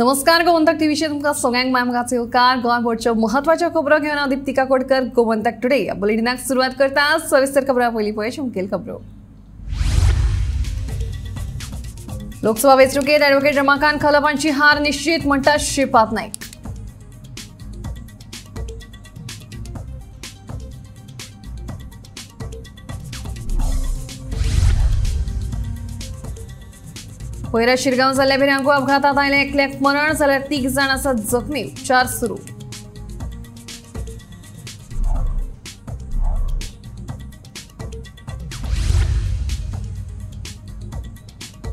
नमस्कार, गोमंतक टीव्हीचेर तुमकां सगळ्यांक मायमगाचो येवकार. गोंय भरच्यो म्हत्वाच्यो खबरो घेवन हांव दीप्तिका कोडकर. गोमंतक टुडे ह्या बुलेटिनाक सुरवात करता. सविस्तर खबरां पयलीं पळय मुखेल खबरो. लोकसभा वेंचणुकेत ॲडव्होकेट रमाकांत खलप हांची हार निश्चित म्हणटा श्रीपाद नायक. पयरा शिरगांव जाल्ल्या भिरांकूळ अपघातात आयले एकल्याक मरण जाल्यार 3 जाण आसात जखमी, उपचार सुरू.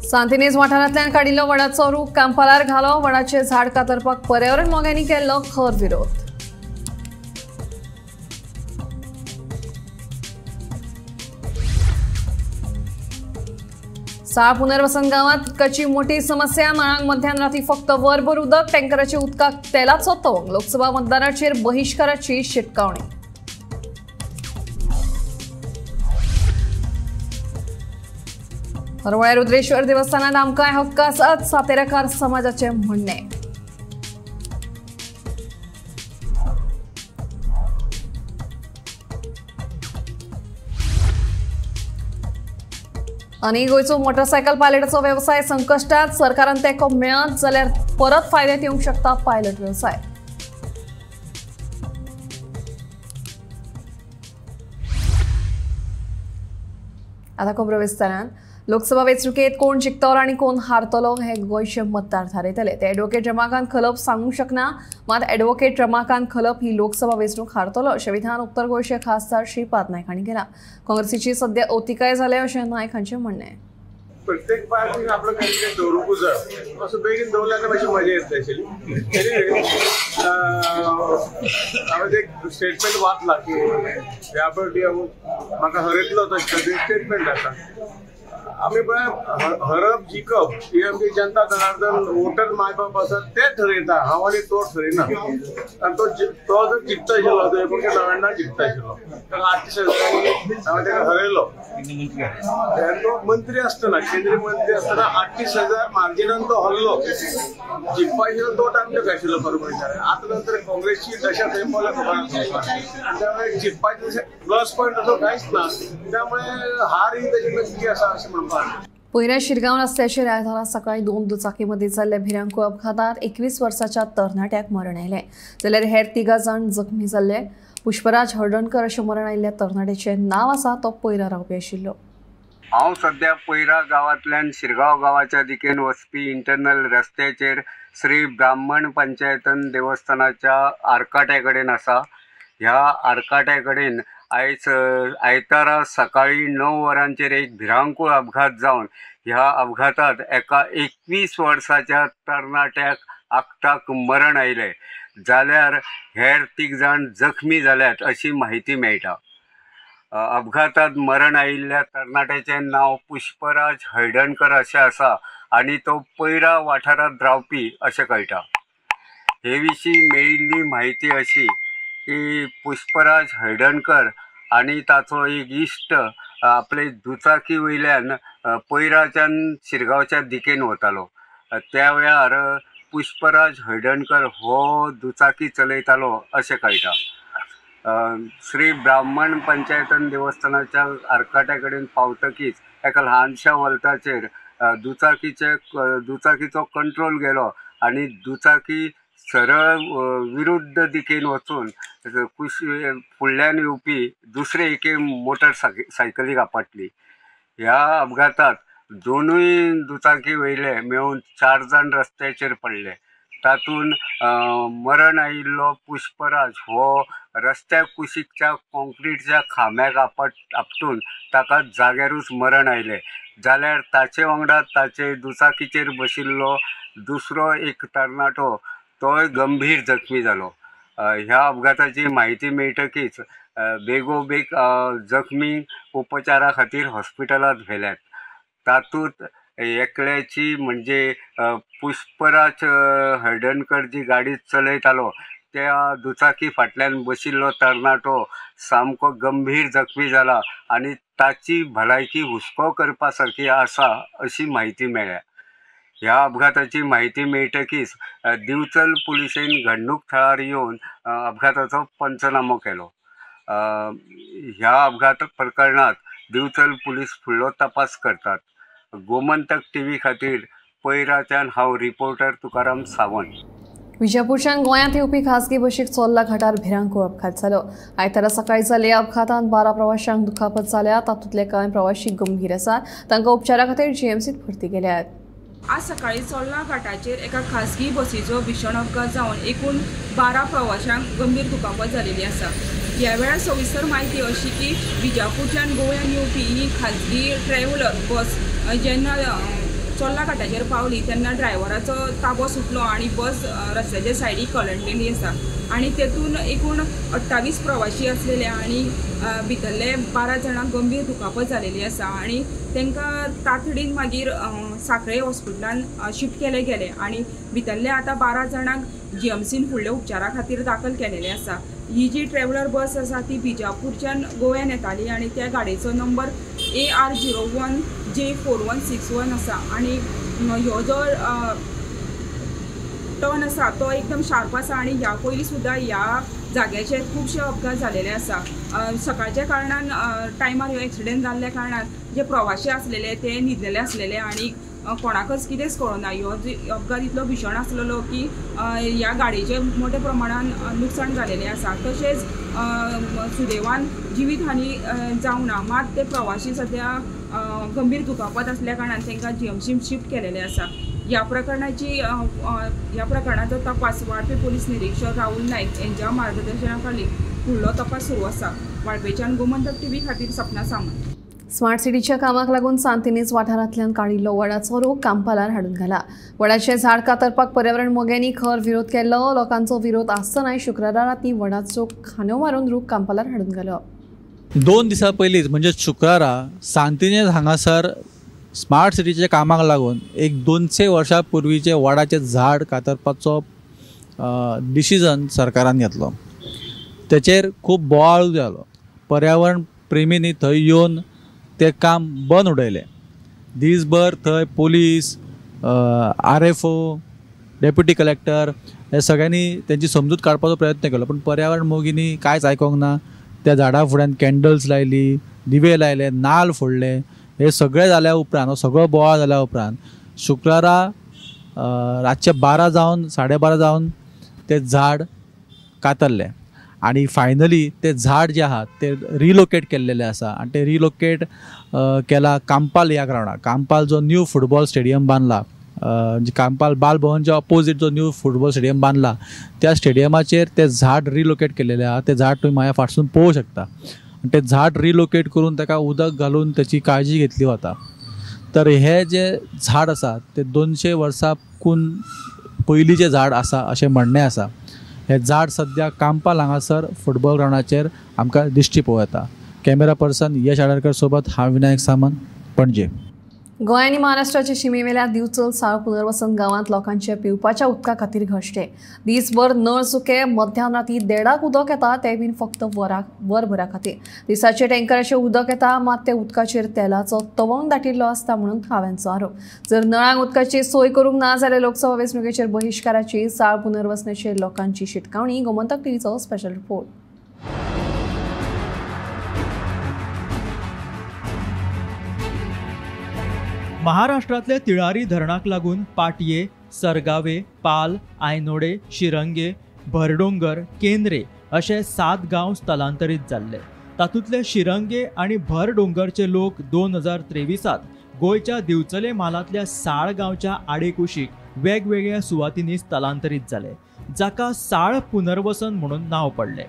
सांतिनेज वाठारांतल्यान काडिल्लो वडाचो रूख कांपालार घालो. वडाचें झाड कातरपाक पर्यावरण मोग्यांनी केल्लो खर विरोध. साळ पुनर्वसन गांवात उदकाची मोठी समस्या. नळांक मध्यान राती फक्त वरभर उदक, टँकराचे उदकाक तेलाचो तवंग. लोकसभा मतदाराचेर बहिश्काराची शिटकावणी. हरवळ्या रुद्रेश्वर देवस्थानात आमकांय हक्क आसात, सातेराकार समाजाचें म्हणणें. आनी गोंयचो मोटरसायकल पायलटाचो वेवसाय संकश्टात. सरकारान तेंको मेळत जाल्यार परत फायद्यात येवंक शकता पायलट वेवसाय. आतां खबरो विस्तारान. लोकसभा वेंचणुकेत कोण जिखतलो आनी कोण हारतलो हे गोंयचे मतदार थारयतले. ते ॲडव्होकेट रमाकांत खलप सांगूंक शकना, मात ॲडव्होकेट रमाकांत खलप ही लोकसभा वेंचणूक हारतलो अशें विधान उत्तर गोंयचे खासदार श्रीपाद नायक हांणी केलां. काँग्रेसीची सद्या अवतिकाय जाल्या अशें नायक हांचें म्हणणें. प्रत्येक पार्टीन आपलो कॅन्डिडेट दवरूंकूच जाय, असो बेगीन दवरल्यार मातशी मजा येतली आशिल्ली. हांवें एक स्टेटमेंट वाचला की ह्या पावटी म्हाका हरयतलो तशें स्टेटमेंट आसा. आमी पळय हरप जिखप ही आमची जनता जनार्दन वोटर मायबाप आसा ते ठरयता, हांव आनी तो ठरयना. आनी तो जर जिखता आशिल्लो तो 1999 जिखता आशिल्लो, ताका 38,000 हांवें ताका हरयलो. तो मंत्री आसतना, केंद्रीय मंत्री आसतना 38,000 मार्जिनान तो हरलो. जिखपा आशिल्लो तो टायम ताका आशिल्लो खरें म्हणल्यार. आतां नंतर काँग्रेसची दशा खंय पावल्या खबर आसा, त्यामुळे जिखपाचे प्लस पॉयंट असो कांयच ना, त्यामुळे हार ही ताची नक्की आसा अशें म्हणपाक. पयऱ्या शिरगांव रस्त्याचेर आयतारा सकाळी 2 दुचाकीमध्ये जाल्ल्या भिरांकूळ अपघातात 21 वर्साच्या तरणाट्याक मरण आयलें जाल्यार हेर 3 जाण जखमी जाल्ले. पुष्पराज हळदणकर अशें मरण आयिल्ल्या तरणाट्याचें नांव आसा. तो पयरा रावपी आशिल्लो. हांव सद्या पयरा गांवांतल्यान शिरगांव गांवाच्या दिकेन वचपी इंटरनल रस्त्याचेर श्री ब्राह्मण पंचायतन देवस्थानाच्या आरकाट्या कडेन आसा. ह्या आरकाट्या कडेन आयज आयतारा सकाळी 9 वरांचेर एक भिरांकूळ अपघात जावन ह्या अपघातांत एका 21 वर्साच्या तरणाट्याक आकटाक मरण आयलें जाल्यार हेर 3 जाण जखमी जाल्यात अशी म्हायती मेळटा. अपघातांत मरण आयिल्ल्या तरणाट्याचें नांव पुष्पराज हळदणकर अशें आसा आनी तो पयरा वाठारांत रावपी अशें कळटा. हे विशीं मेळिल्ली म्हायती अशी की पुष्पराज हळदणकर आनी ताचो एक इश्ट आपले दुचाकी वयल्यान पयराच्यान शिरगांवच्या दिकेन वतालो. त्या वेळार पुष्पराज हळदणकर हो दुचाकी चलयतालो अशें कळटा. श्री ब्राह्मण पंचायतन देवस्थानाच्या आरकाट्या कडेन पावतकीच एका ल्हानशा वल्ताचेर दुचाकीचो कंट्रोल गेलो आनी दुचाकी सरळ विरुद्ध दिकेन वचून फुडल्यान येवपी दुसरे एके मोटर सायकलीक आपटली. ह्या अपघातांत दोनूय दुचाकी वयले मेळून 4 जाण रस्त्याचेर पडले. तातूंत मरण आयिल्लो पुष्पराज हो रस्त्या कुशीकच्या कॉन्क्रिटच्या खांब्याक आपटून ताका जाग्यारूच मरण आयलें जाल्यार ताचे वांगडा ताचे दुचाकीचेर बशिल्लो दुसरो एक तरणाटो तोय गंभीर जखमी जालो. ह्या अपघाताची म्हायती मेळटकीच बेगोबेग जखमी उपचारा खातीर हॉस्पिटलांत व्हेल्यात. तातूंत एकल्याची म्हणजे पुष्पराज हळदणकर जी गाडी चलयतालो त्या दुचाकी फाटल्यान बशिल्लो तरणाटो सामको गंभीर जखमी जाला आनी ताची भलायकी हुस्को करपा सारकी आसा अशी म्हायती मेळ्ळ्या. ह्या अपघाताची म्हायती मेळटकीच दिवचल पुलिशेन घडणूक थळार येवन अपघाताचो पंचनामो केलो. ह्या अपघात प्रकरणात दिवचल पुलीस फुडलो तपास करतात. गोमंतक टीव्ही खातीर पैराच्यान हांव रिपोर्टर तुकाराम सावंत. विजापूरच्यान गोंयांत येवपी खासगी बशीक चोर्ला घाटार भिरांकूळ अपघात जालो. आयतारा सकाळी जाल्ल्या अपघातांत 12 प्रवाशांक दुखापत जाल्या. तातूंतले कांय प्रवाशी गंभीर आसात. तांकां उपचारा खातीर जीएमसीत भरती केल्यात. आज सकाळी चोर्ला घाटाचेर एका खासगी बसीचो भीषण अपघात जावन एकूण 12 प्रवाशांक गंभीर दुखापत जालेली आसा. ह्या वेळार सविस्तर म्हायती अशी की विजापूरच्यान गोव्यान येवपी ही खासगी ट्रॅव्हलर बस जेन्ना चोर्ला घाटाचेर पावली तेन्ना ड्रायव्हराचो ताबो सुटलो आनी बस रस्त्याच्या सायडीक कलंडलेली आसा आनी तेतून एकूण 28 प्रवाशी आसलेले आनी भितरले 12 जाणांक गंभीर दुखापत जालेली आसा आनी तांकां तातडीन मागीर साखळे हॉस्पिटलान शिफ्ट केले गेले आनी भितरले आतां 12 जाणांक जीएमसीन फुडल्या उपचारा खातीर दाखल केलेले आसा. ही जी ट्रॅव्हलर बस आसा ती बिजापूरच्यान गोव्यान येताली आनी त्या गाडयेचो नंबर AR 01 J 4161 आसा आनी ह्यो जो टर्न आसा तो एकदम शार्प आसा आनी ह्या पयलीं सुद्दां ह्या जाग्याचेर खुबशे अपघात जालेले आसा. सकाळच्या कारणान टायमार ह्यो एक्सिडेंट जाल्ल्या कारणान जे प्रवाशी आसलेले ते न्हिदलेले आसलेले आनी कोणाकच कितेंच कळना. ह्यो अपघात इतलो भीषण आसलेलो की ह्या गाडयेचें मोठ्या प्रमाणान लुकसाण जालेलें आसा. तशेंच सुदैवान जिवीत हानी जावना, मात ते प्रवाशी सद्या गंभीर दुखापत आसल्या कारणान तांकां जीएमसीन शिफ्ट केलेलें आसा. ह्या प्रकरणाचो तपास वाळपे पोलीस निरीक्षक राहुल नायक यांच्या मार्गदर्शनाखाली फुडलो तपास सुरू आसा. वाळपेच्यान गोमंतक टीव्ही खातीर सपना सामंत. स्मार्ट सिटीच्या कामाक लागून सांतिनेज वाठारांतल्यान काडिल्लो वडाचो रोग कांपालार हाडून घाला. वडाचें झाड कातरपाक पर्यावरण मोग्यांनी खर विरोध केल्लो. लोकांचो विरोध आसतनाय शुक्रारा राती वडाचो खांदो मारून रूख कांपालार हाडून घालो. 2 दिसां पयलींच म्हणजे शुक्रारा सांतिनेज हांगासर स्मार्ट सिटीच्या कामाक लागून एक 200 वर्सां पूर्वीचे वडाचें झाड कातरपाचो डिसिजन सरकारान घेतलो. तेचेर खूब बोवाळ जालो. पर्यावरण प्रेमींनी थंय येवन ते काम बंद उडयलें. दीसभर थंय police, RFO, deputy collector हे सगळ्यांनी तेंची समजूत काडपाचो प्रयत्न केलो, पूण पर्यावरण मोगींनी कांयच आयकोंक ना. त्या झाडा फुड्यान कॅन्डल्स लायली, दिवे लायले, नाल्ल फोडले. हे सगळें जाल्या उपरांत, हो सगळो बोवाळ जाल्या उपरांत शुक्रारा रातचे 12 जावन 12:30 जावन तें झाड कातरलें आनी फायनली तें झाड जें आहा तें रिलोकेट केल्लेलें आसा आनी तें रिलोकेट केलां कांपाल ह्या ग्रावंडार. कांपाल जो न्यू फुटबॉल स्टेडियम बांदला, कांपाल बाल भवनच्या ऑपोजीट जो न्यू फुटबॉल स्टेडियम बांदला त्या स्टेडियमाचेर तें झाड रिलोकेट केल्लेलें आहा. तें झाड तुमी म्हाज्या फाटसून पळोवंक शकता. आनी तें झाड रिलोकेट करून ताका उदक घालून ताची काळजी घेतली वता. तर हें जें झाड आसा तें 200 वर्सांकून पयलींचें झाड आसा अशें म्हणणें आसा. हें झाड सद्या कांपाल हांगासर फुटबॉल ग्रावंडाचेर आमकां दिश्टी पळोवं येता. कॅमेरा पर्सन यश आडरकर सोबत हांव विनायक सामंत, पणजे. गोंय आनी महाराष्ट्राचे शिमेवेल्या दिवचल साळ पुनर्वसन गांवांत लोकांचे पिवपाच्या उदका खातीर घश्टे. दीसभर नळ सुके, मध्यान राती 1:30 उदक येता, तें बीन फक्त वरभरा खातीर. दिसाचे टँकराचें उदक येता, मात ते उदकाचेर तेलाचो तवंग दाटिल्लो आसता म्हणून खाव्यांचो आरोप. जर नळांक उदकाची सोय करूंक ना जाल्यार लोकसभा वेंचणुकेचेर बहिश्काराची साळ पुनर्वसनाचेर लोकांची शिटकावणी. गोमंतक टीव्हीचो स्पेशल रिपोर्ट. महाराष्ट्रांतले तिळारी धरणाक लागून पाटये, सरगावे, पाल, आयनोडे, शिरंगे, भरडोंगर, केंद्रे अशे 7 गांव स्थलांतरीत जाल्ले. तातूंतले शिरंगे आनी भरडोंगरचे लोक 2023 गोंयच्या दिवचले म्हालांतल्या साळ गांवच्या आडेकुशीक वेगवेगळ्या सुवातींनी स्थलांतरीत जाले, जाका साळ पुनर्वसन म्हणून नांव पडलें.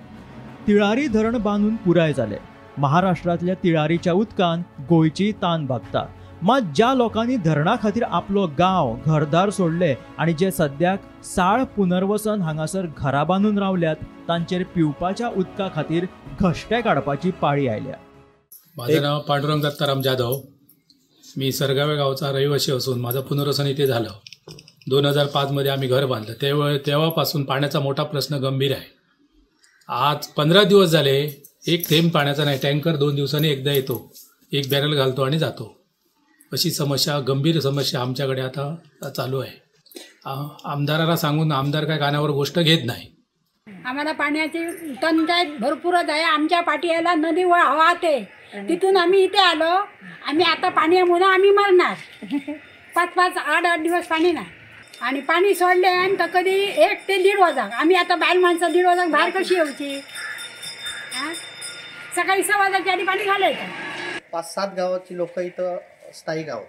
तिळारी धरण बांदून पुराय जालें. महाराष्ट्रांतल्या तिळारीच्या उदकान गोंयची तान भागता. मात ज्या लोकांनी धरणा खातीर आपलो गांव घरदार सोडले आनी जे सद्याक साळ पुनर्वसन हांगासर घरा बांदून रावल्यात तांचेर पिवपाच्या उदका खातीर घश्टे काडपाची पाळी आयल्या. माझं नाव पांडुरंग दत्ताराम जाधव. मी सरगावे गावचा रहिवासी असून माझं पुनर्वसन इथे झालं. 2005 मध्ये आम्ही घर बांधलं. तेव्हापासून पाण्याचा मोठा प्रश्न गंभीर आहे. आज 15 दिवस झाले एक थेंब पाण्याचा नाही. टँकर 2 दिवसांनी एकदा येतो, एक बॅरल घालतो आणि जातो. अशी समस्या, गंभीर समस्या आमच्याकडे आता चालू आहे. आमदाराला सांगून आमदार काय कानावर गोष्ट घेत नाही. आम्हाला पाण्याची टंचाई भरपूरच आहे. आमच्या पाटियाला नदी वाहते, तिथून आम्ही इथे आलो. आम्ही आता पाण्यामुळे आम्ही मरणार. 5-5, 8-8 दिवस पाणी नाही आणि पाणी सोडले आणि तर कधी 1 ते 1.5 वाजता. आम्ही आता बायल माणसं 1.5 वाजता बाहेर कशी येऊची? सकाळी 6 वाजता आधी पाणी घालायचं. 5-7 गावाची लोक इथं स्थायिक आहोत.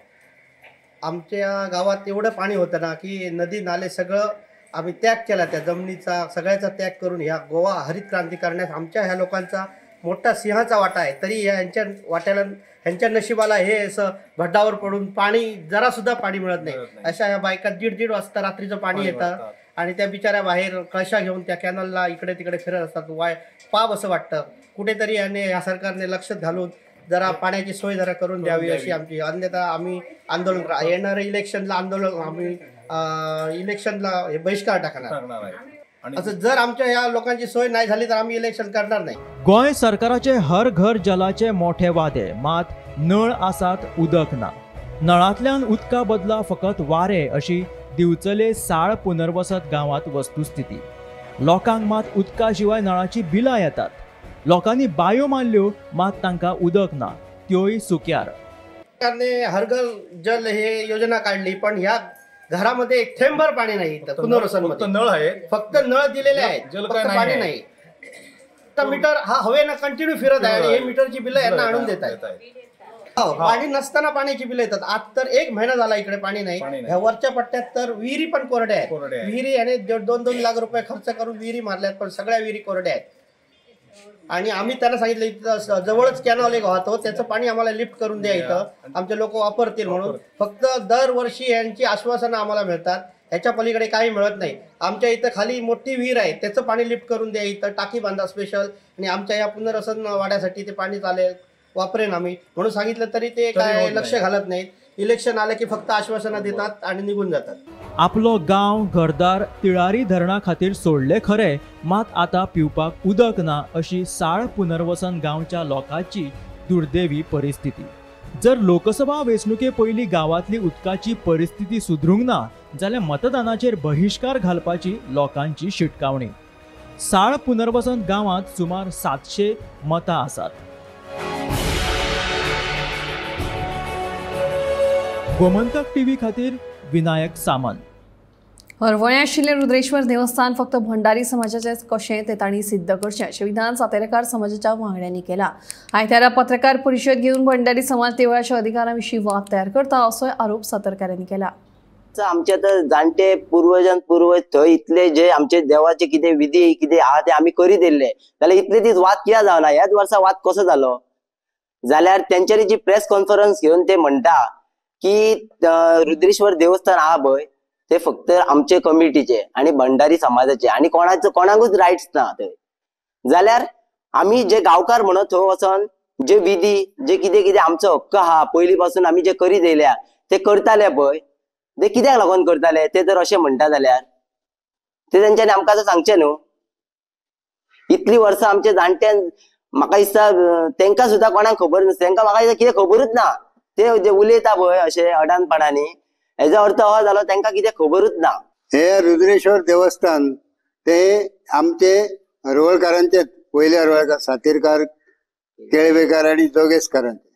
आमच्या गावात एवढं पाणी होतं ना की नदी नाले सगळं आम्ही त्याग केला, त्या जमिनीचा सगळ्याचा त्याग करून ह्या गोवा हरित क्रांती करण्यास आमच्या ह्या लोकांचा मोठा सिंहाचा वाटा आहे. तरी ह्यांच्या वाट्याला, ह्यांच्या नशिबाला हे असं भड्डावर पडून पाणी जरासुद्धा पाणी मिळत नाही. अशा ह्या बायका 1.5-1.5 वाजता रात्रीचं पाणी येतं आणि त्या बिचाऱ्या बाहेर कळशा घेऊन त्या कॅनलला इकडे तिकडे फिरत असतात. वाय पाप असं वाटतं. कुठेतरी याने ह्या सरकारने लक्ष घालून जरा पाण्याची सोय जरा करून द्यावी अशी आमची, अन्यथा आम्ही आंदोलन येणाऱ्या इलेक्शनला आंदोलन, आम्ही इलेक्शनला हे बहिष्कार टाकणार. असं जर आमच्या ह्या लोकांची सोय नाही झाली तर आम्ही इलेक्शन करणार नाही. गोंय सरकाराचे हर घर जलाचे मोठे वादे, मात नळ आसात उदक ना. नळांतल्यान उदका बदला फकत वारे अशी दिवचले साळ पुनर्वसत गांवांत वस्तुस्थिती. लोकांक मात उदका शिवाय नळाची बिलां येतात. लोकांनी बायो मारल्यो मात तांकां उदक ना, त्योय सुक्यार. सरकारने हर घर जल हे योजना काढली, पण ह्या घरामध्ये एक थेंबभर पाणी नाही. पुनर्वसन फक्त नळ आहे, फक्त नळ दिलेले आहेत, फक्त पाणी नाही. तर मीटर हा हवेनं कंटिन्यू फिरत आहे आणि हे मीटरची बिलं यांना आणून देत आहेत. पाणी नसताना पाण्याची बिलं येतात. आज तर 1 महिना झाला इकडे पाणी नाही. ह्या वरच्या पट्ट्यात तर विहिरी पण कोरड्या आहेत. विहिरी आणि 2-2 लाख रुपये खर्च करून विहिरी मारल्यात, पण सगळ्या विहिरी कोरड्या आहेत. आणि आम्ही त्यांना सांगितलं इथं जवळच कॅनॉल एक वाहतो, त्याचं पाणी आम्हाला लिफ्ट करून द्या, इथं आमचे लोक वापरतील म्हणून. फक्त दरवर्षी यांची आश्वासनं आम्हाला मिळतात, ह्याच्या पलीकडे काही मिळत नाही. आमच्या इथं खाली मोठी विहीर आहे, त्याचं पाणी लिफ्ट करून द्या, इथं टाकी बांधा स्पेशल, आणि आमच्या या पुनर्वसन वाड्यासाठी ते पाणी चालेल, वापरेन आम्ही म्हणून सांगितलं तरी ते काय लक्ष घालत नाहीत. इलेक्शन आलं की फक्त आश्वासनं देतात आणि निघून जातात. आपलो गांव घरदार तिळारी धरणा खातीर सोडले खरे, मात आता पिवपाक उदक ना अशी साळ पुनर्वसन गांवच्या लोकांची दुर्दैवी परिस्थिती. जर लोकसभा वेंचणुके पयलीं गांवांतली उदकाची परिस्थिती सुदरूंक ना जाल्यार मतदानाचेर बहिश्कार घालपाची लोकांची शिटकावणी. साळ पुनर्वसन गांवांत सुमार 700 मतां आसात. गोमंतक टीव्ही खातीर विनायक सामंत. हरवळ्यां आशिल्लें रुद्रेश्वर देवस्थान फक्त भंडारी समाजाचेच कशें तें तांणी सिद्ध करचें अशें विधान सातारेकार समाजाच्या वांगड्यांनी केलां. आयतारा पत्रकार परिशद घेवन भंडारी समाज देवळाच्या अधिकारां विशीं वाद तयार करता असोय आरोप सातारकारांनी केला. आमचे तर जाणटे पूर्वजान पूर्वज थंय इतले जे आमचे देवाचे कितें विधी कितें आहा ते आमी करीत येयल्ले, जाल्यार इतले दीस वाद कित्याक जावना? ह्याच वर्सा वाद कसो जालो? जाल्यार तेंच्यांनी जी प्रेस कॉन्फरन्स घेवन ते म्हणटा की रुद्रेश्वर देवस्थान आहा पळय ते फक्त आमचे कमिटीचे आणि भंडारी समाजाचे आणि कोणाचो कोणाकूच रायट्स ना थंय. जाल्यार आमी जे गांवकार म्हणत थंय वचोन जे विधी जे कितें कितें आमचो हक्क आहा पयलीं पासून आमी जे करीत येयल्या ते करताले पळय, ते कित्याक लागून करताले ते जर अशें म्हणटा जाल्यार ते तेंच्यांनी आमकां आतां सांगचें न्हू. इतली वर्सां आमचे जाणट्यान म्हाका दिसता तेंकां सुद्दां कोणाक खबर नासता, तेंकां म्हाका दिसता कितें खबरूच ना. ते जे उलयता पळय अशे अडाणपणांनी, हेजो अर्थ हो जालो तेंकां कितें खबरूच ना. हे रुद्रेश्वर देवस्थान ते आमचे हरवळकारांचे, वयले हरवळकार, सातीरकार, केळवेकार आनी जोगेशकारांचे.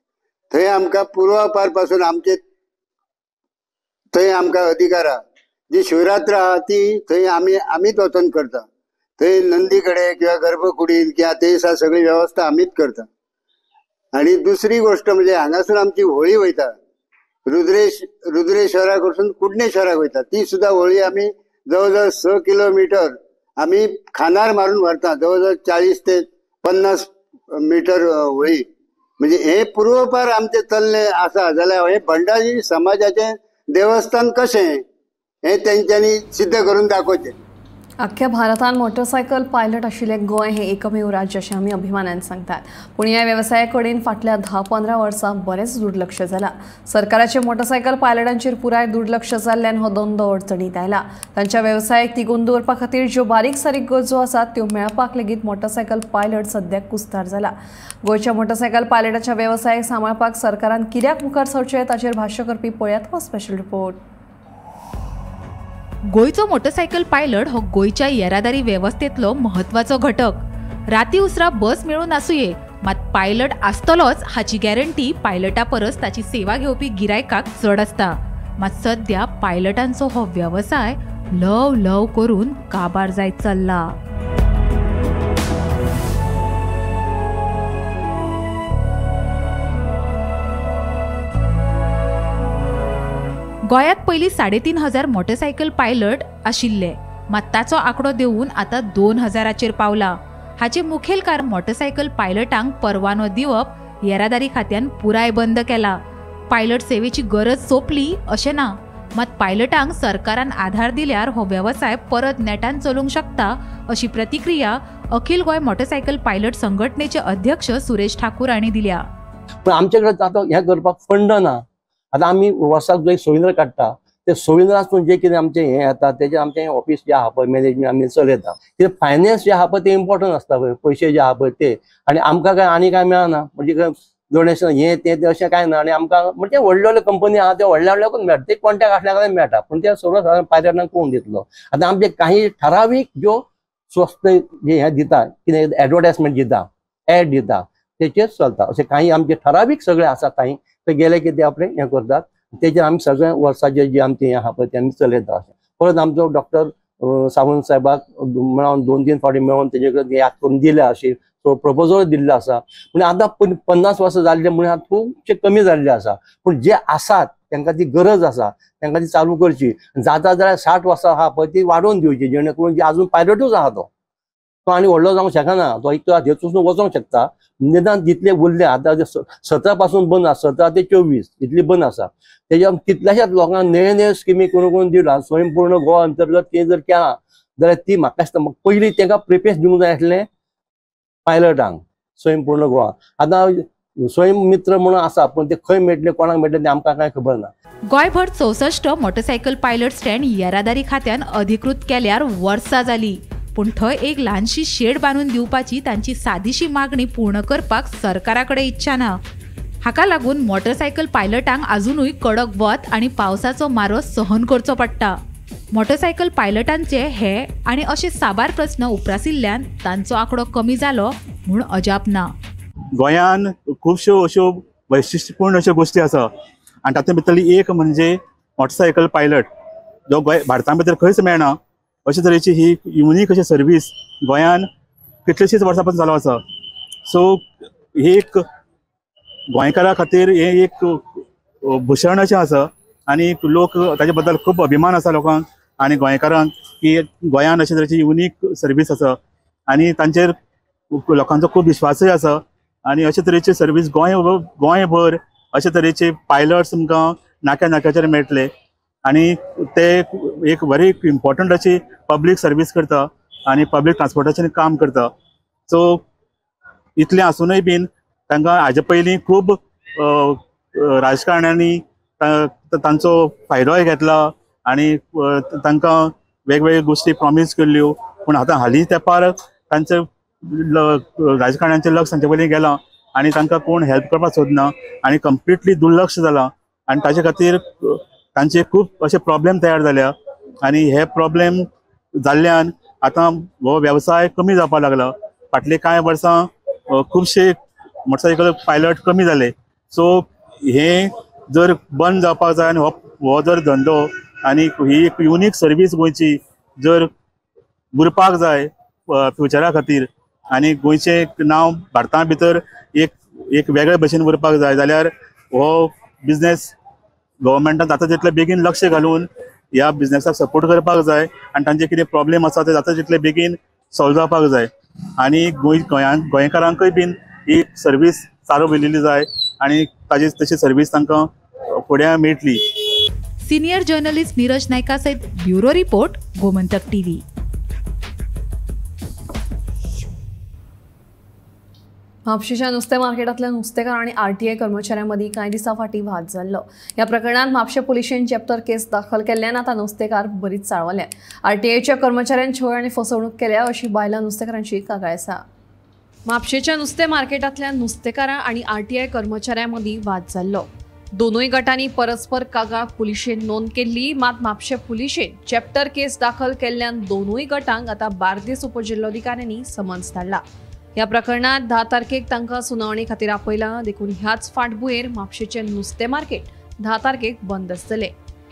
थंय आमकां पुर्वापार पासून आमचे थंय आमकां अधिकार आहा. जी शिवरात्र आहा ती थंय आमीच वचोन करता. थंय नंदी कडेन किंवा गर्भकुडीन किंवा ते दिसा सगळी वेवस्था आमीच करता. आनी दुसरी गोष्ट म्हणजे हांगासून आमची होळी वयता, रुद्रेश्वरा कडसून कुडणेश्वराक वयता, ती सुद्दां होळी आमी जवळ जवळ 6 किलोमिटर आमी खांदार मारून व्हरता, जवळ जवळ 40 ते 50 मिटर होळी. म्हणजे हे पुर्वपार आमचे चल्ले आसा. जाल्यार हे भंडारी समाजाचें देवस्थान कशें हें तेंच्यांनी सिद्ध करून दाखोवचें. अख्ख्या भारतान मोटरसायकल पायलट आशिल्लें गोंय हें एकमेव राज्य अशें आमी अभिमानान सांगतात. पूण ह्या वेवसाया कडेन फाटल्या 10-15 वर्सां बरेंच दुर्लक्ष जालां. सरकाराचें मोटरसायकल पायलटांचेर पुराय दुर्लक्ष जाल्ल्यान हो धंदो अडचणीत आयला. तांच्या वेवसायाक तिगोवन दवरपा खातीर ज्यो बारीक सारीक गरजो आसात त्यो मेळपाक लेगीत मोटरसायकल पायलट सद्याक कुस्तार जाला. गोंयच्या मोटरसायकल पायलटाच्या वेवसायाक सांबाळपाक सरकारान कित्याक मुखार सरचें ताचेर भाश्य करपी पळयात हो स्पेशल रिपोर्ट. गोंयचो मोटरसायकल पायलट हो गोंयच्या येरादारी वेवस्थेंतलो म्हत्वाचो घटक. राती उसरां बस मेळून आसुये, मात पायलट आसतलोच हाची गॅरंटी पायलटा परस ताची सेवा घेवपी गिरायकाक चड आसता. मात सद्या पायलटांचो हो वेवसाय ल्हव ल्हव करून काबार जायत चल्ला. गोंयांत पयलीं 3500 मोटरसायकल पायलट आशिल्ले, मात ताचो आंकडो देंवून आतां 2000चेर पावला. हाचें मुखेल कारण मोटरसायकल पायलटांक परवानो दिवप येरादारी खात्यान पुराय बंद केला. पायलट सेवेची गरज सोंपली अशें ना, मात पायलटांक सरकारान आधार दिल्यार हो वेवसाय परत नेटान चलूंक शकता अशी प्रतिक्रिया अखिल गोंय मोटरसायकल पायलट संघटनेचे अध्यक्ष सुरेश ठाकूर हांणी दिल्या. पूण आमचे कडेन आतां हें करपाक फंड ना. आतां आमी वर्साक जो एक सोविंद्र काडटा ते सोविंद्रासून जे कितें आमचें हें येता तेजें आमचें ऑफिस जें आहा पळय मॅनेजमेंट आमी चलयता. कितें फायनान्स जे आहा पळय तें इम्पॉर्टंट आसता पळय, पयशे जे आहा पळय ते, आनी आमकां काय आनी काय मेळना, म्हणजे डोनेशन हें तें अशें कांय ना. आनी आमकां म्हणजे व्हडल्यो व्हडल्यो कंपनी आहा त्यो व्हडल्या व्हडल्याकूच मेळटा, ते कॉन्टॅक्ट आसल्या कडेन मेळटा, पूण ते सगळ्यो पायलटांक कोण दितलो. आतां आमचे काही ठरावीक ज्यो स्वस्त जे हें दिता, कितें एडवर्टायजमेंट दिता, एड दिता, तेचेच चलता. अशें काही आमचे ठरावीक सगळे आसा काही ते गेले की ते आपले हें करतात, तेजेर आमी सगळे वर्साचे जे आमचें हें आहा पळय तें आमी चलयता. अशें परत आमचो डॉक्टर सावंत साहेबाक मेळोन 2-3 फावटी मेळोन तेजे कडेन याद करून दिल्या, अशी तो प्रपोजल दिल्लो आसा. पूण आतां 50 वर्सां जाल्ले म्हणून आतां खुबशे कमी जाल्ले आसा, पूण जे आसात तांकां ती गरज आसा, तांकां ती चालू करची. जाता जाल्यार 60 वर्सां आहा पळय ती वाडोवन दिवची, जेणे करून जी आजून पायलटूच आहा तो आनी व्हडलो जावंक शकना, तो एक तो हेतून वचोंक शकता. निदान जितले उरले आतां 17 पासून बंद आसा, 17 ते 24 इतली बंद आसा. तेज्या कितल्याशाच लोकांक नवे नवे स्किमी करून करून दिला. स्वयंपूर्ण गोवा अंतर्गत तें जर केलां जाल्यार ती म्हाका दिसता पयलीं तांकां प्रिफरन्स दिवंक जाय आसलें पायलटांक. स्वयंपूर्ण गोवा आतां स्वयं मित्र म्हणून आसा, पूण ते खंय मेळटले कोणाक मेळटले तें आमकां कांय खबर ना. गोंयभर 64 मोटरसायकल पायलट स्टँड येरादारी खात्यान अधिकृत केल्यार वर्सां जाली, पूण थंय एक ल्हानशी शेड बांदून दिवपाची तांची सादीशी मागणी पूर्ण करपाक सरकारा कडेन इच्छा ना. हाका लागून मोटरसायकल पायलटांक आजुनूय कडक वत आनी पावसाचो मारो सहन करचो पडटा. मोटरसायकल पायलटांचे हे आनी अशे साबार प्रस्न उप्रासिल्ल्यान तांचो आंकडो कमी जालो म्हूण अजाप ना. गोंयान खुबश्यो अश्यो वैशिश्ट्यपूर्ण अश्यो गोश्टी आसा आनी तातूंत भितरली एक म्हणजे मोटरसायकल पायलट, जो गोंय भारता भितर खंयच मेळना अशे तरेची ही युनीक अशी सर्वीस गोंयान कितलेशीच वर्सां पासून चालू आसा. सो ही एक गोंयकारां खातीर हें एक भूषण अशें आसा आनी लोक ताजे बद्दल खूब अभिमान आसा लोकांक आनी गोंयकारांक की गोंयान अशे तरेची युनीक सर्वीस आसा आनी तांचेर लोकांचो खूब विश्वासूय आसा. आनी अशे तरेची सर्वीस गोंयभर अशे तरेचे पायलट्स तुमकां नाक्या नाक्याचेर मेळटले आनी ते एक व्हेरी इम्पॉर्टंट अशी पब्लीक सर्वीस करता आनी पब्लीक ट्रान्सपोर्टेशन काम करता. सो इतलें आसुनूय बीन तांकां हाजे पयलीं खूब राजकारण्यांनी तांचो फायदोय घेतला आनी तांकां वेगवेगळ्यो गोश्टी प्रॉमीस केल्ल्यो, पूण आतां हालीं तेंपार तांचे राजकारण्यांचें लक्ष तांचे वयल्यान गेलां आनी तांकां कोण हेल्प करपाक सोदना आनी कंप्लिटली दुर्लक्ष जालां आनी ताजे खातीर तांचे खूब अशे प्रॉब्लेम तयार जाल्या आनी हे प्रॉब्लेम जाल्ल्यान आतां हो वेवसाय कमी जावपाक लागला. फाटले कांय वर्सां खुबशे मोटरसायकल पायलट कमी जाले. सो हे जर बंद जावपाक जाय आनी हो जर धंदो आनी ही एक युनीक सर्वीस गोंयची जर उरपाक जाय फ्युचरा खातीर आनी गोंयचें नांव भारता भितर एक एक वेगळे भशेन उरपाक जाय जाल्यार हो बिजनेस गव्हर्मेंटान जाता तितले बेगीन लक्ष घालून ह्या बिजनेसाक सपोर्ट करपाक जाय आनी तांचे कितें प्रॉब्लेम आसा ते जाता तितले बेगीन सॉल्व जावपाक जाय आनी गोंयकारांकूय बीन ही सर्वीस चालू केलेली जाय आनी ताजी तशी सर्वीस तांकां फुडें मेळटली. सिनियर जर्नलिस्ट नीरज नायका सहित ब्युरो रिपोर्ट, गोमंतक टीव्ही. म्हापशेंच्या नुस्तें मार्केटांतल्या नुस्तेकार आनी आरटीआय कर्मचाऱ्यां मदीं कांय दिसां फाटीं वाद जाल्लो. ह्या प्रकरणांत म्हापशें पुलिशेन चॅप्टर केस दाखल केल्ल्यान आतां नुस्तेकार बरीच चाळवल्यात. आरटीआयच्या कर्मचाऱ्यान छळ आनी फसवणूक केल्या अशी बायलां नुस्तेकारांची कागाळ आसा. म्हापशेंच्या नुस्तें मार्केटांतल्या नुस्तेकारां आनी आरटीआय कर्मचाऱ्यां मदीं वाद जाल्लो. दोनूय गटांनी परस्पर कागाळ पुलिशेन नोंद केल्ली. मात म्हापशें पुलिशेन चॅप्टर केस दाखल केल्ल्यान दोनूय गटांक आतां बार्देस उपजिल्लोधिकाऱ्यांनी समन्स धाडला. ह्या प्रकरणात 10 तारखेक तांकां सुनावणी खातीर आपयलां. देखून ह्याच फाटभुंयेर म्हापशेंचें नुस्तें मार्केट 10 तारखेक बंद आसतलें.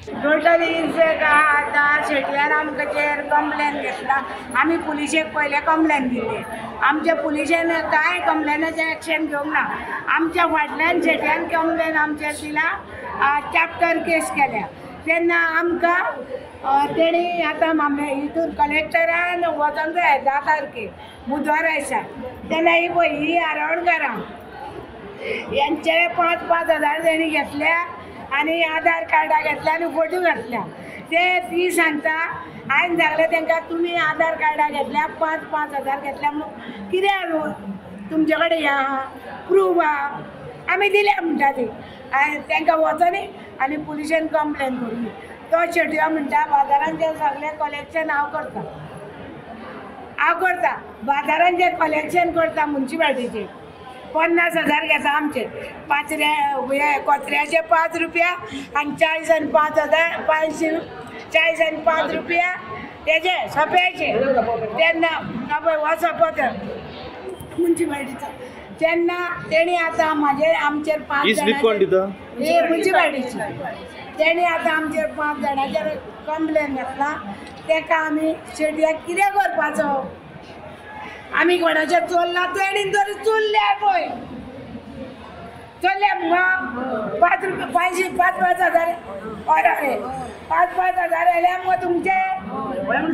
टोटली इन्फेक्ट आतां शेटयान आमकां चेर कंप्लेन घेतला. आमी पुलिशेक पयलें कंप्लेन दिल्ली. आमच्या पुलिशेन कांय कंप्लेनाचें एक्शन घेवंक ना. आमच्या फाटल्यान शेटयान कंप्लेन आमचेर दिला, चॅप्टर केस केल्या. तेन्ना आमकां तेणी आतां हितून कलेक्टरान वचोंक जाय 10 तारखेक बुधवारा दिसा. तेन्ना ही पळय ही आरवणकारां यांचे 5-5 हजार तेणी घेतल्या आनी आधार कार्डां घेतल्या आनी फोटो घातल्या. ते ती सांगता हांवें सांगलें तांकां तुमी आधार कार्डां घेतल्या 5-5 हजार घेतल्या म्हणून कितें तुमचे कडेन हें आहा प्रूफ आहा आमी दिल्या म्हणटा ती. आनी तांकां वचोनी आनी पुलिशेन कंप्लेन करूं. तो शेटयो म्हणटा बाजारांचें सगळें कलेक्शन हांव करता, हांव करता बाजारांचें कलेक्शन करता. मुन्सिपाल्टीचें 50 हजार घेता आमचे. 5 हे कोत्र्याचे 5 रुपया आनी 40 आनी 5 हजार 500 40 आनी 5 रुपया तेजे सोंप्याचे. तेन्ना पळय हो सोंपो मुन्सिपाल्टीचो. तेन्ना तेणी आतां म्हाजे आमचेर 5 जाणांचेर मुन्सिपाल्टीची तेणी आतां आमचेर 5 जाणांचेर कंप्लेन घातला. तेका आमी शेटयाक कितें करपाचो? आमी कोणाचेर चोरला तेणी तरी चोरल्या पळय चोरल्या मुगो 5 रुपया 500 5-5 हजार अरे 5-5 हजार येयल्या मुगो तुमचे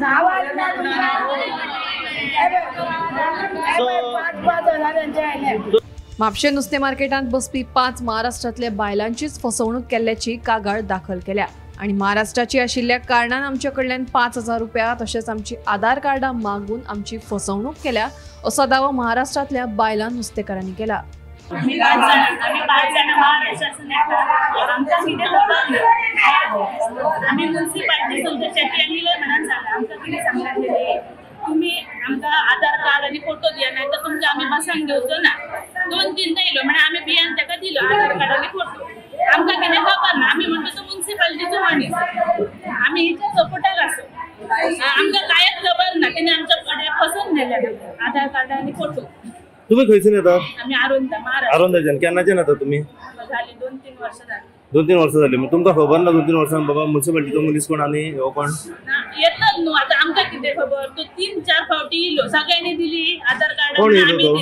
आवाज ना तुमकां. 5-5 हजार यांचे आयले. म्हापशें नुस्तें मार्केटांत बसपी 5 महाराष्ट्रांतल्या बायलांचीच फसवणूक केल्ल्याची कागाळ दाखल केल्या आनी महाराष्ट्राची आशिल्ल्या कारणान आमचे कडल्यान 5,000 रुपया तशेंच आमची आधार कार्डां मागून आमची फसवणूक केल्या असो दावो महाराष्ट्रांतल्या बायलां नुस्तेकारांनी केला. आमी 5 जाणां महाराष्ट्रासून येता. आमकां कितें खबर ना. आमी मुन्सिपाल्टी शेटयान दिले म्हणून सांगलां. आमकां कितें सांगलां तेणी, तुमी आमकां आधार कार्ड आनी फोटो दिया नाही तर तुमकां आमी बसान घेवचो ना. 2-3 येयलो म्हणून आमी बियान ताका दिलो आधार कार्ड आनी फोटो. आमकां कितें खबर ना. आमी म्हणटा तो मुन्सिपाल्टीचो मनीस, आमी हिच्या सपोर्टाक आसो. आमकां कांयच खबर ना. तेणी आमच्या कडेन फसोवन नेले आधार कार्ड आनी फोटो. तुम्ही खंयसून येता? आमी आरोंदा, महाराष्ट्र. आरोंदाच्यान. केन्नाच्यान येता तुमी? झाली 2-3 वर्सां जाली. 2-3 वर्सां जाली. तुमकां खबर ना 2-3 वर्सां बाबा मुन्सिपाल्टीचो मनीस कोण आनी हो कोण? येतात न्हू आतां आमकां कितें खबर. तो 3-4 फावटी येयलो, सगळ्यांनी दिली आधार कार्ड. कोण येयलो तो?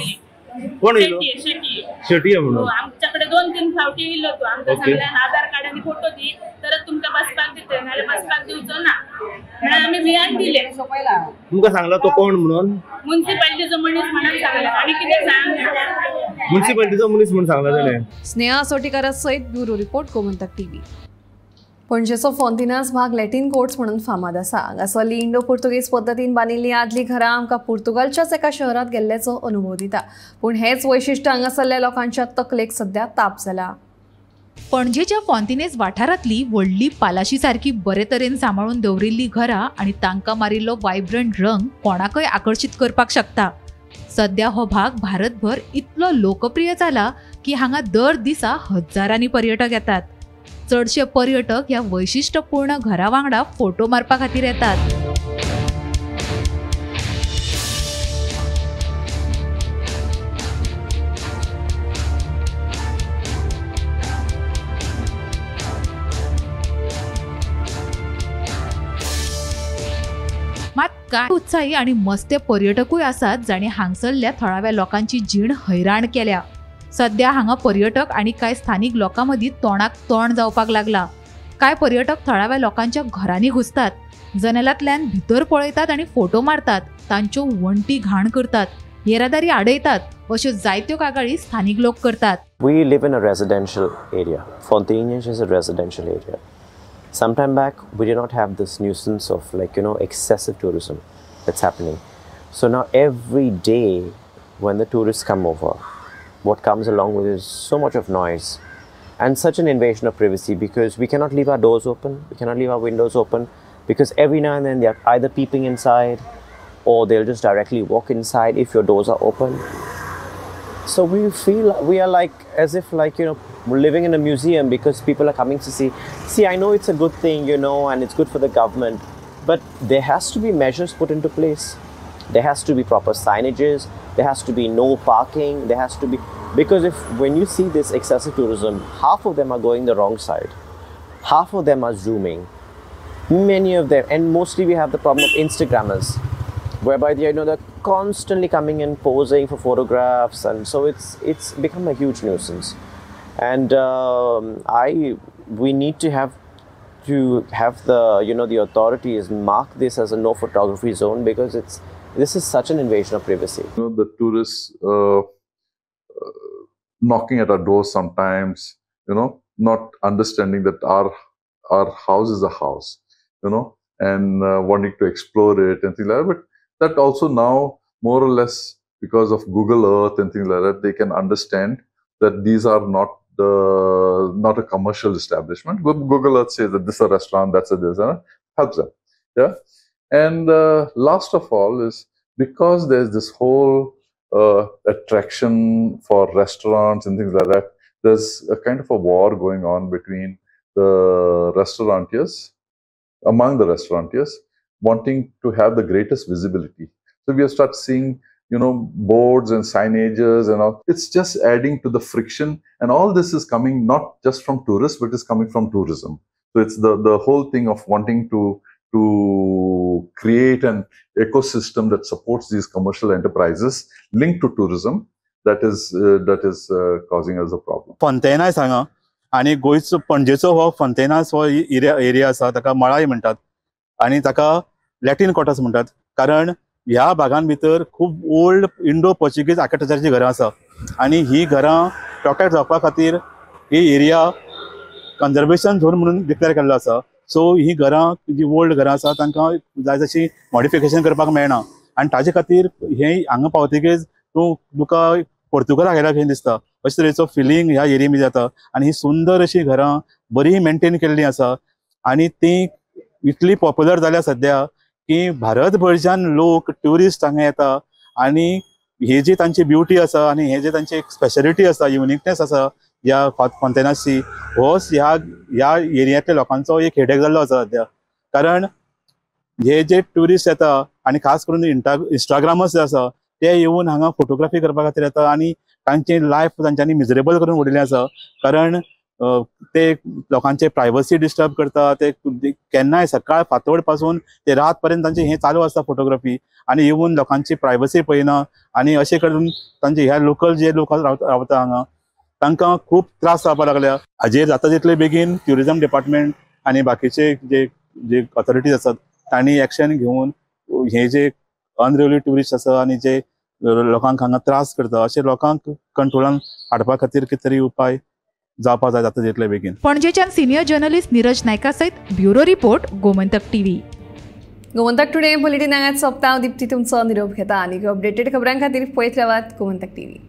कोण येयलो? शेटये. शेटये म्हणून आमच्याकडे 2-3 फावटी येयलो तो. आमकां सांगल्यान आधार कार्ड आनी फोटो दी तर तुमकां बसपाक दितले, नाल्यार बसपाक दिवचो ना म्हणून आमी भियान दिले. तुमकां सांगला तो कोण म्हणून? मुन्सिपाल्टीचो मनीस म्हणून सांगला. आनी कितें सांग? मुन्सिपाल्टीचो मनीस म्हणून सांगला ताणें. स्नेहा सोटीकारा सयत ब्युरो रिपोर्ट, गोमंतक टीव्ही. पणजेचो फोंतिनास भाग लॅटीन कोर्ट्स म्हणून फामाद आसा. हांगासरली इंडो पुर्तुगीज पद्दतीन बांदिल्ली आदली घरां आमकां पुर्तुगालच्याच एका शहरांत गेल्ल्याचो अनुभव दिता. पूण हेच वैशिश्ट हांगासरल्या लोकांच्या तकलेक सध्या ताप जाला. पणजेच्या फोंतिनेज वाठारांतली व्हडली पालाशी सारकी बरे तरेन सांबाळून दवरिल्ली घरां आनी तांकां मारिल्लो वायब्रंट रंग कोणाकय आकर्शीत करपाक शकता. सध्या हो भाग भारतभर इतलो लोकप्रिय जाला की हांगा दर दिसा हजारांनी पर्यटक येतात. चडशे पर्यटक ह्या वैशिश्ट्यपूर्ण घरा वांगडा फोटो मारपा खातीर येतात. मात कांय उत्साही आनी मस्ते पर्यटकूय आसात जांणी हांगसरल्या थळाव्या लोकांची जीण हैराण केल्या. सध्या हांगा पर्यटक आनी कांय स्थानीक लोकां मदीं तोंडाक तोंड जावपाक लागला. कांय पर्यटक थळाव्या लोकांच्या घरांनी घुसतात, जनेलांतल्यान भितर पळयतात आनी फोटो मारतात, तांच्यो वण्टी घाण करतात, येरादारी आडयतात अश्यो जायत्यो कागाळी स्थानीक लोक करतात. We live in a residential area. Fontainhas is a residential area. Some time back, we did not have this nuisance of excessive tourism that's happening. So now every day when the tourists come over, what comes along with it is so much of noise and such an invasion of privacy, because we cannot leave our doors open, we cannot leave our windows open, because every now and then they're either peeping inside or they'll just directly walk inside if your doors are open. So we feel we are like, as if like, you know, we're living in a museum, because people are coming to see. See, I know it's a good thing, you know, and it's good for the government, but there has to be measures put into place. There has to be proper signages, there has to be no parking, there has to be, because if when you see this excessive tourism, half of them are going the wrong side, half of them are zooming, many of them, and mostly we have the problem of Instagrammers, whereby they, you know, they're constantly coming and posing for photographs, and so it's become a huge nuisance. And we need to have the, you know, the authorities mark this as a no photography zone, because this is such an invasion of privacy. You know, the tourists knocking at our door sometimes, you know, not understanding that our house is a house, you know, and wanting to explore it and things like that. But that also now, more or less, because of Google Earth and things like that, they can understand that these are not a commercial establishment. Google Earth says that this is a restaurant, that's a this, and helps them. Yeah. And last of all is, because there's this whole attraction for restaurants and things like that, there's a kind of a war going on between the restaurateurs, among the restaurateurs, wanting to have the greatest visibility. So we have started seeing, you know, boards and signages and all. It's just adding to the friction, and all this is coming not just from tourists, but it's coming from tourism. So it's the whole thing of wanting to create an ecosystem that supports these commercial enterprises linked to tourism that is causing us a problem. Fontainhas हांगा आनी गोंयचो पणजेचो हो फंतेनास हो area आसा, ताका मळाय म्हणटात आनी ताका लॅटीन क्वार्टर्स म्हणटात, कारण ह्या भागान भितर खूब ओल्ड इंडो पोर्चुगीज आर्किटेक्चरची घरां आसा आनी ही घरां प्रोटेक्ट जावपा खातीर ही एरिया कन्जर्वेशन झोन म्हणून डिक्लेअर केल्लो आसा. सो ही घरां जी ओल्ड घरां आसा तांकां जाय तशी मॉडिफिकेशन करपाक मेळना आनी ताजे खातीर हे हांगा पावतकीच तूं तुका पोर्तुगालाक गेला कशें दिसता, अशे तरेचो फिलींग ह्या एरिये भितर जाता. आनी ही सुंदर अशी घरां बरी मेंटेन केल्ली आसा आनी ती इतली पॉप्युलर जाल्या सद्या की भारतभरच्यान लोक ट्युरिस्ट हांगा येता आनी ही जी तांची ब्युटी आसा आनी हे जे तांची एक स्पेशलिटी आसा, युनिकनेस आसा ह्या फॉन्टेनासची, होच ह्या ह्या एरियांतल्या लोकांचो एक हेडेक जाल्लो आसा सद्या. कारण हे जे ट्युरिस्ट येता आनी खास करून इंस्टाग्रामर्स जे आसा ते येवन हांगा फोटोग्राफी करपा खातीर येता आनी तांची लायफ तांच्यांनी मिजरेबल करून उडयलें आसा. कारण ते लोकांचे प्रायवसी डिस्टर्ब करता, ते केन्नाय सकाळ फांतोड पासून ते रात पर्यंत तांचे हे चालू आसता फोटोग्राफी आनी येवन लोकांची प्रायवसी पळयना आनी अशें करून तांचे ह्या लोकल जे लोक रावता हांगा तांकां खूब त्रास जावपाक लागल्या. हाजेर जाता तितले बेगीन ट्युरिजम डिपार्टमेंट आनी बाकीचे जे जे ऑथॉरिटीज आसात तांणी एक्शन घेवन हे जे अनरेग्युलर ट्युरिस्ट आसा आनी जे लोकांक हांगा त्रास करता अशे लोकांक कंट्रोलान हाडपा खातीर कितें तरी उपाय जावपा जाय जाता तितले बेगीन. पणजेच्यान सिनियर जर्नलिस्ट नीरज नायका सयत bureau report, Gomantak TV. Gomantak today bulletin हांगाच सोंपता. दीप्ती तुमचो निरोप घेता आनी अपडेटेड खबरां खातीर पळयत रावात गोमंतक टीव्ही.